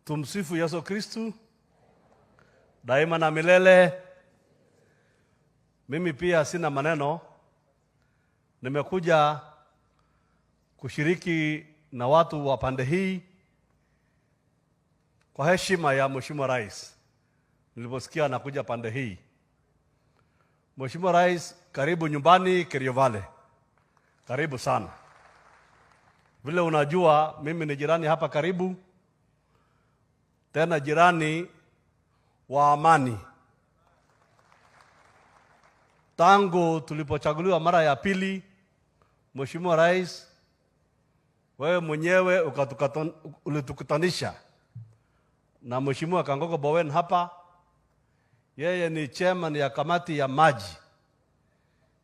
Tumsifu Yesu Kristu daima na milele. Mimi pia sina maneno, nimekuja kushiriki na watu wa pande hii kwa heshima ya Mheshimiwa Rais. Niliposikia anakuja pande hii, Mheshimiwa Rais, karibu nyumbani Kerio Valley, karibu sana. Vile unajua mimi ni jirani hapa karibu, tena jirani wa amani. Tangu tulipochaguliwa mara ya pili, Mheshimiwa Rais, wewe mwenyewe ulitukutanisha na Mheshimiwa Kangogo Bowen hapa. Yeye ni chairman ya kamati ya maji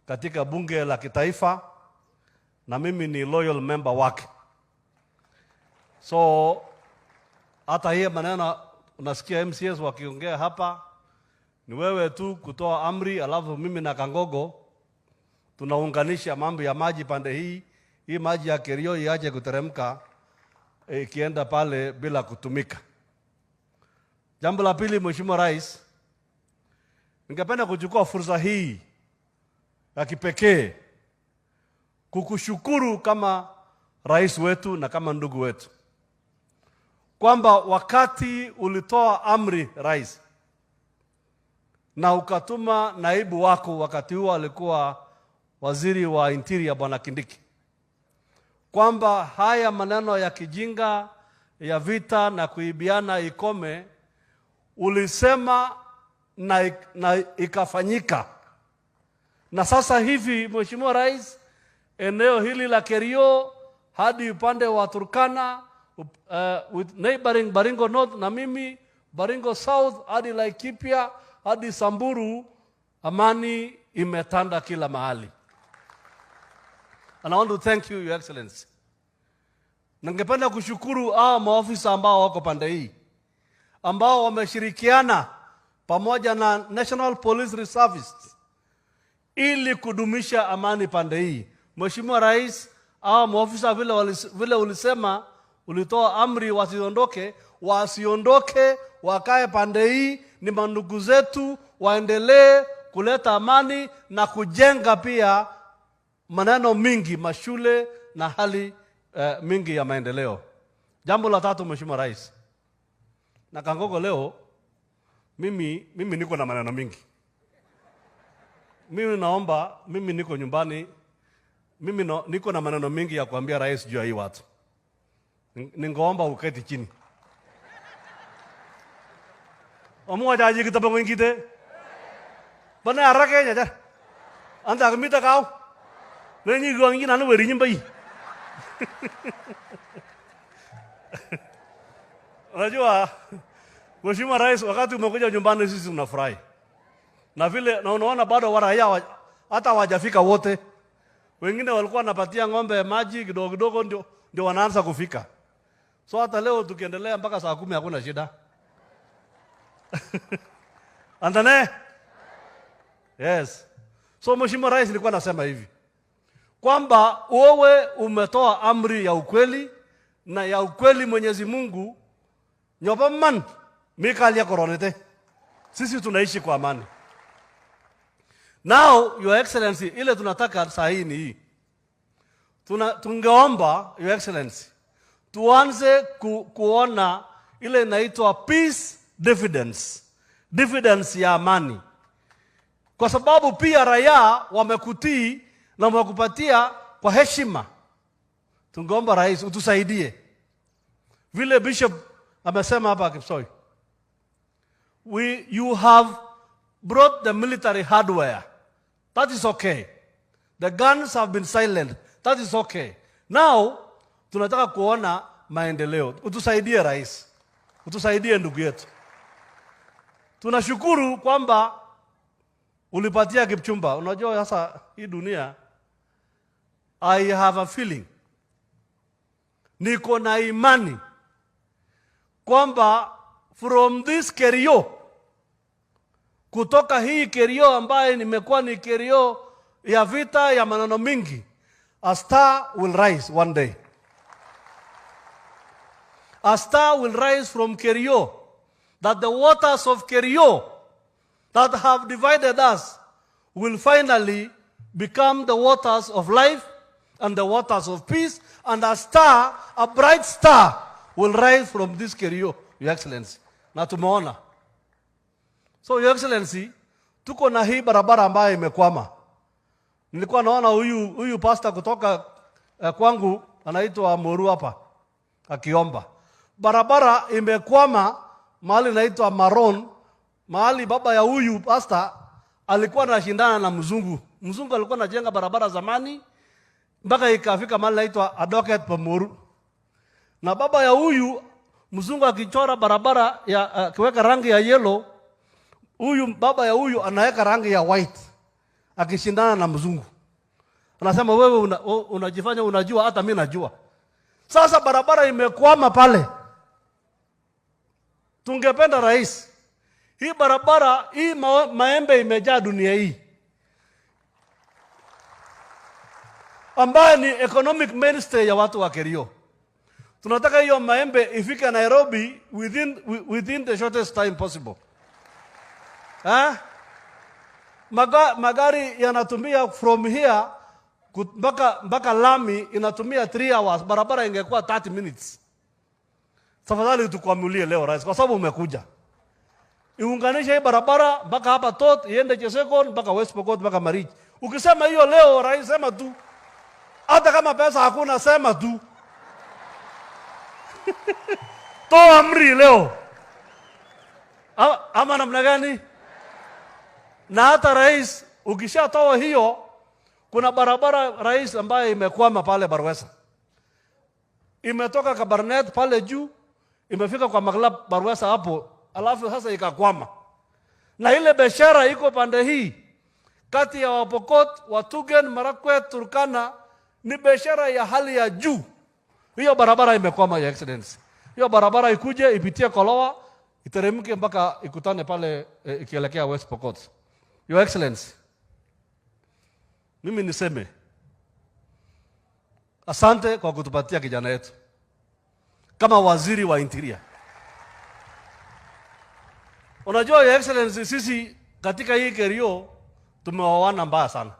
katika bunge la kitaifa na mimi ni loyal member wake. So hata hiyo maneno unasikia MCAs wakiongea hapa, ni wewe tu kutoa amri, alafu mimi na Kangogo tunaunganisha mambo ya maji pande hii, hii maji ya Kerio iache kuteremka ikienda pale bila kutumika. Jambo la pili, Mheshimiwa Rais, ningependa kuchukua fursa hii ya kipekee kukushukuru kama rais wetu na kama ndugu wetu kwamba wakati ulitoa amri rais, na ukatuma naibu wako, wakati huo alikuwa waziri wa interior Bwana Kindiki, kwamba haya maneno ya kijinga ya vita na kuibiana ikome, ulisema na ikafanyika. Na sasa hivi Mheshimiwa Rais, eneo hili la Kerio hadi upande wa Turkana with neighboring Baringo North na mimi Baringo South hadi Laikipia hadi Samburu, amani imetanda kila mahali. And I want to thank you, Your Excellency. Ningependa kushukuru hawa maofisa ambao wako pande hii ambao wameshirikiana pamoja na National Police Service ili kudumisha amani pande hii. Mheshimiwa Rais, hawa maofisa vile ulisema, ulitoa amri wasiondoke, wasiondoke, wakae pande hii, ni mandugu zetu, waendelee kuleta amani na kujenga pia maneno mingi, mashule na hali mingi ya maendeleo. Jambo la tatu, Mheshimiwa Rais, na Kangogo, leo mimi niko na maneno mingi. Mimi naomba, mimi niko nyumbani, mimi no, niko na maneno mingi ya kuambia rais juu ya hii watu. Ningeomba uketi chini. Omuwa jaji kita bangun kita. Bana arake nya jar. Anda kami tak kau. Nenyi guang ini nanu weri nyembai. Unajua Mheshimiwa Rais, wakati umekuja nyumbani sisi tunafurahi. Na vile na unaona bado waraia hata hawajafika wote. Wengine walikuwa wanapatia ng'ombe maji kidogo kidogo ndio wanaanza kufika. So hata leo tukiendelea mpaka saa 10 hakuna shida. Andane? Yes. So Mheshimiwa Rais, nilikuwa nasema hivi kwamba wewe umetoa amri ya ukweli na ya ukweli Mwenyezi Mungu nyoba man mikalia koronete. Sisi tunaishi kwa amani. Now, Your Excellency, ile tunataka saa hii ni hii. Tungeomba Your Excellency tuanze kuona ile inaitwa peace dividends, dividends ya amani, kwa sababu pia raia wamekutii na wamekupatia kwa heshima. Tungeomba rais utusaidie, vile Bishop amesema hapa Kipsoi, you have brought the military hardware. That is okay. The guns have been silent. That is okay. Now, tunataka kuona maendeleo. Utusaidie rais. Utusaidie ndugu yetu. Tunashukuru kwamba ulipatia Kipchumba. Unajua sasa hii dunia, I have a feeling, niko na imani kwamba from this Kerio, kutoka hii Kerio ambaye nimekuwa ni Kerio ya vita ya maneno mingi, a star will rise one day. A star will rise from Kerio, that the waters of Kerio that have divided us will finally become the waters of life and the waters of peace, and a star, a bright star, will rise from this Kerio, Your Excellency. Na tumeona. So, Your Excellency, tuko na hii barabara ambayo imekwama. Nilikuwa naona huyu pastor kutoka kwangu anaitwa Moru hapa akiomba. Barabara imekwama mahali inaitwa Maron, mahali baba ya huyu pastor alikuwa anashindana na mzungu. Mzungu alikuwa anajenga barabara zamani mpaka ikafika mahali inaitwa Adoket Pamoru. Na baba ya huyu mzungu akichora barabara ya akiweka rangi ya yellow, huyu baba ya huyu anaweka rangi ya white akishindana na mzungu. Anasema wewe unajifanya unajua, hata mimi najua. Sasa barabara imekwama pale. Tungependa rais, hii barabara hii maembe imejaa dunia hii, ambayo ni economic mainstay ya watu wa Kerio. Tunataka hiyo maembe ifike Nairobi within the shortest time possible. Ha? Magari yanatumia from here mpaka lami inatumia 3 hours, barabara ingekuwa 30 minutes. Tafadhali tukwamulie leo rais, kwa sababu umekuja. Iunganishe hii barabara mpaka hapa Tot, iende Chesekon mpaka West Pokot mpaka Marich. Ukisema hiyo leo rais, sema tu. Hata kama pesa hakuna, sema tu. Toa amri leo. Ama namna gani? Na hata rais, ukishatoa hiyo, kuna barabara rais ambaye imekwama pale Barwesa. Imetoka Kabarnet pale juu, imefika kwa Maglab Barwesa hapo, alafu sasa ikakwama. Na ile biashara iko pande hii kati ya Wapokot, Watugen, Marakwet, Turkana ni biashara ya hali ya juu. Hiyo barabara imekwama, Your Excellency. Hiyo barabara ikuje ipitie Kolowa, iteremke mpaka ikutane pale ikielekea West Pokot. Your Excellency, mimi niseme asante kwa kutupatia kijana yetu kama waziri wa interior. Unajua Your Excellency, sisi katika hii Kerio tumeoana mbaya sana.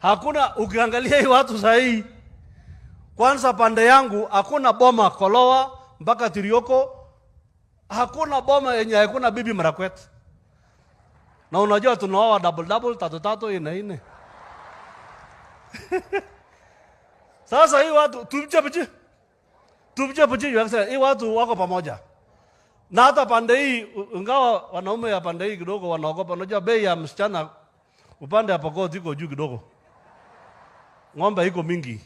Hakuna, ukiangalia hii watu sahi, kwanza pande yangu hakuna boma Kolowa mpaka Tirioko, hakuna boma yenye hakuna bibi Marakwet. Na unajua tunaoa double double, tatu tatu, nne nne. Sasa hii watu tupche Your Excellency, hii watu wako pamoja. Na hata pande hii, ingawa wanaume ya pande hii kidogo wanaogopa. Unajua bei ya msichana upande ya Pokot iko juu kidogo. Ng'ombe iko mingi.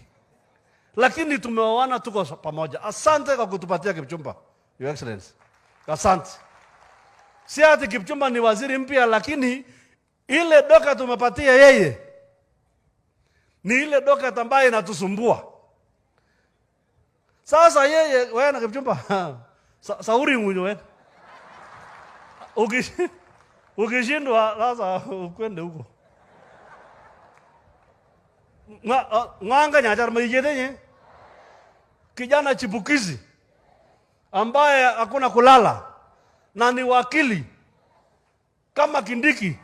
Lakini tumeoana, tuko pamoja. Asante kwa kutupatia Kipchumba, Your Excellency. Asante. Si ati Kipchumba ni waziri mpya, lakini ile doka tumepatia yeye ni ile doka ambayo inatusumbua. Sasa yeye wewe na Kipchumba sauri ngunyo wewe. Ukishindwa sasa ukwende huko. Ng'anga nyajar maijete. Kijana chipukizi ambaye hakuna kulala na ni wakili kama Kindiki.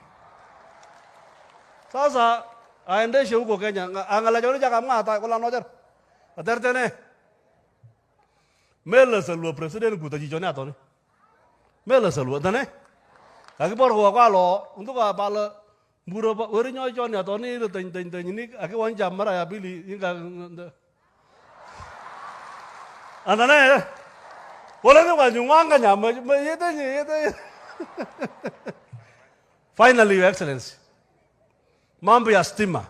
Sasa aendeshe huko Kenya. Angala jori jaka mata kola nojar. Atertene. Mele salua president kuta jichone atone. Mele salua tane. Kakibor kwa kwalo untuk apa Buro weri nyoy choni atoni ile ten ten ten ni akiwanja mara ya pili inga anane. Wala ni wa nyunganga nyama yete yete. Finally, Your Excellency, mambo ya stima.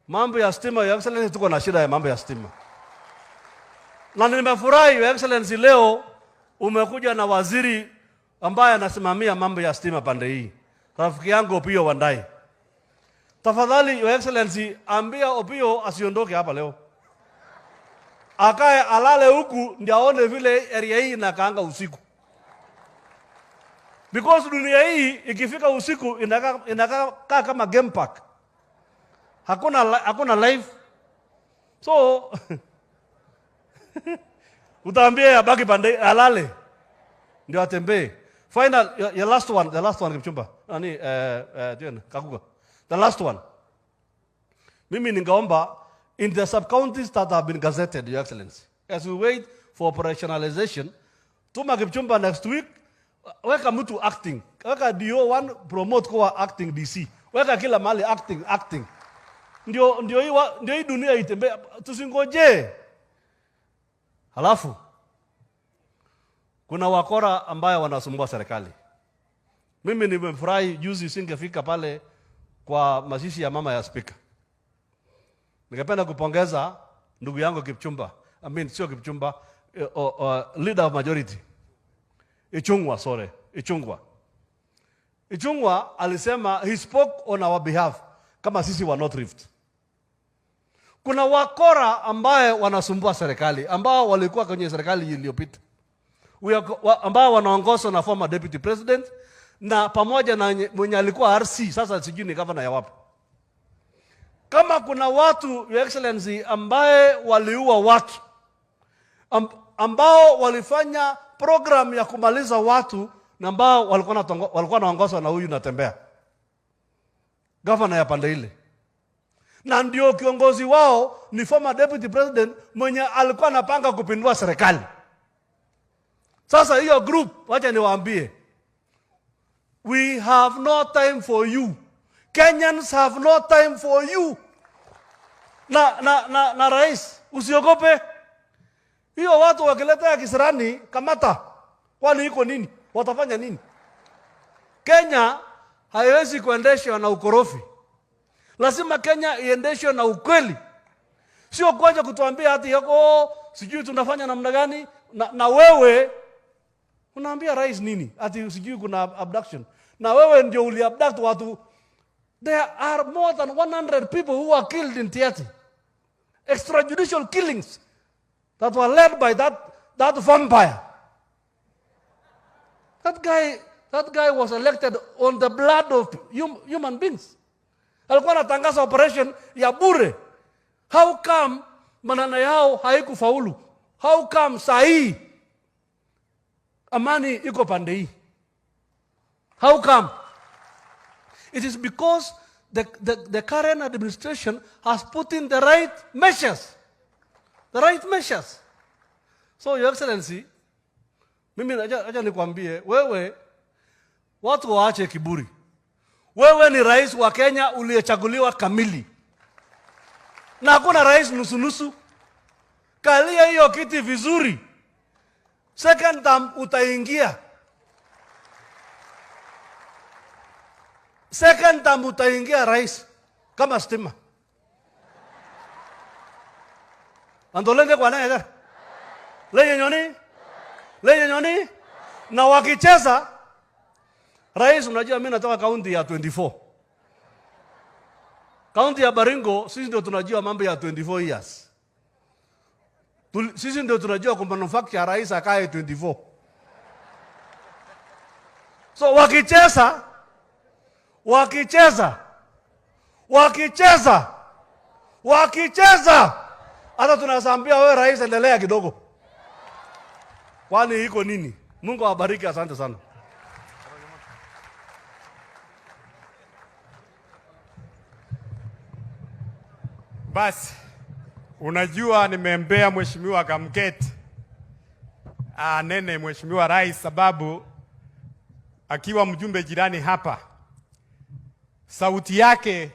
Mambo ya stima, Your Excellency, tuko na shida ya mambo ya stima. Na nimefurahi, Your Excellency, leo umekuja na waziri ambaye anasimamia mambo ya stima pande hii, rafiki yangu Opiyo Wandayi. Tafadhali, Your Excellency, ambia Opiyo asiondoke hapa leo. Akae alale huku ndio aone vile area hii inakaanga usiku. Because dunia hii ikifika usiku inakaa kama game park. Hakuna life. So Utaambia abaki pande alale ndio atembee. Final, your last one, the last one, Kipchumba. Nani, tena Kaguga. The last one. Mimi ningaomba in the sub counties that have been gazetted, Your Excellency, as we wait for operationalization, tuma Kipchumba next week, weka mtu acting, weka DO1 promote kuwa acting DC, weka kila mahali acting acting, ndio hii dunia itembee, tusingoje. Halafu kuna wakora ambayo wanasumbua serikali. Mimi nimefurahi juzi singefika pale kwa mazishi ya mama ya spika. Ningependa kupongeza ndugu yangu Kipchumba, I mean sio Kipchumba, leader of majority Ichung'wah, sorry, Ichung'wah. Ichung'wah alisema, he spoke on our behalf kama sisi wa North Rift. Kuna wakora ambaye wanasumbua serikali ambao walikuwa kwenye serikali iliyopita, ambao wanaongozwa na former deputy president na pamoja na mwenye alikuwa RC, sasa sijui ni governor ya wapi. Kama kuna watu, Your Excellency, ambaye waliua watu ambao walifanya program ya kumaliza watu na ambao walikuwa naongozwa na huyu Natembeya, governor ya pande ile, na ndio kiongozi wao ni former deputy president mwenye alikuwa anapanga kupindua serikali. Sasa hiyo group, wacha niwaambie, we have no time for you. Kenyans have no time for you. Na rais, usiogope. Hiyo watu wakileta ya kisirani, kamata. Kwani iko nini? Watafanya nini? Kenya haiwezi kuendeshwa na ukorofi. Lazima Kenya iendeshwe na ukweli. Sio kwanza kutuambia ati yako sijui tunafanya namna gani na wewe unaambia rais nini? Ati sijui kuna abduction. Na wewe ndio uliabduct watu. There are more than 100 people who were killed in Tiaty. Extrajudicial killings that were led by that vampire. That guy was elected on the blood of human beings. Alikuwa anatangaza operation ya bure. How come maneno yao haikufaulu? How come saa hii amani iko pande hii? How come? It is because the current administration has put in the right measures. The right measures. So, Your Excellency, mimi acha nikwambie wewe, watu waache kiburi. Wewe ni rais wa Kenya uliyechaguliwa kamili, na hakuna rais nusu-nusu. Kalia hiyo kiti vizuri, second term utaingia, second term utaingia rais kama stima. Andolenge kwa nani? Lenye nyoni? Lenye nyoni? Na wakicheza rais, unajua mimi natoka kaunti ya 24. Kaunti ya Baringo, sisi ndio tunajua mambo ya 24 years. Sisi ndio tunajua kumanufacture rais akae 24. So wakicheza, wakicheza, wakicheza, wakicheza, hata tunasambia wewe rais, endelea kidogo. Kwani iko nini? Mungu awabariki, asante sana. Basi, unajua nimeembea Mheshimiwa Kamket anene Mheshimiwa Rais, sababu akiwa mjumbe jirani hapa, sauti yake